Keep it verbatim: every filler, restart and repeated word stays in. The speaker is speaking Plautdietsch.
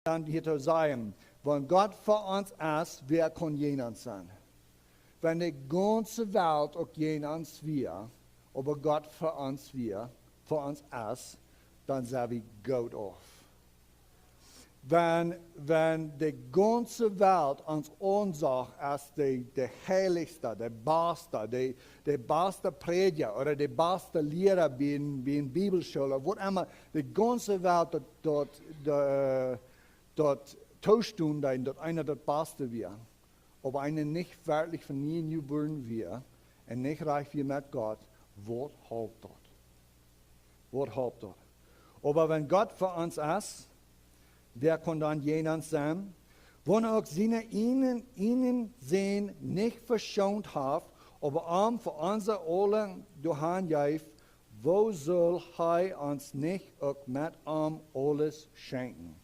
dan hia to sajen, wan Gott fa ons es, wäa kaun jäajen ons sennen? Wan de gaunze Welt uk jäajen ons wia, oba Gott fa ons wia, fa ons es, dan sent wie goot auf. Wan, wan de gaunze Welt ons aunsach aus de, de heilichste, de baste, de, de baste Prädja ooda de baste Liera bie een, bie een Bibelschool, ooda waut emma, de gaunze Welt daut, daut, de, daut toostunt, daut eena daut baste wia, oba eena nich werkjlich von nie jebuaren wia un nich rajcht wia met Gott, waut halpt daut? Waut halpt daut? Oba wan Gott fa ons es, wäa kaun dan jäajen ons sennen? Wan hee uk sienen eenen, eenen Sän nich veschoont haft, oba am fa ons aule doahan jeef, woo sull hee ons nich uk met am aules schenkjen?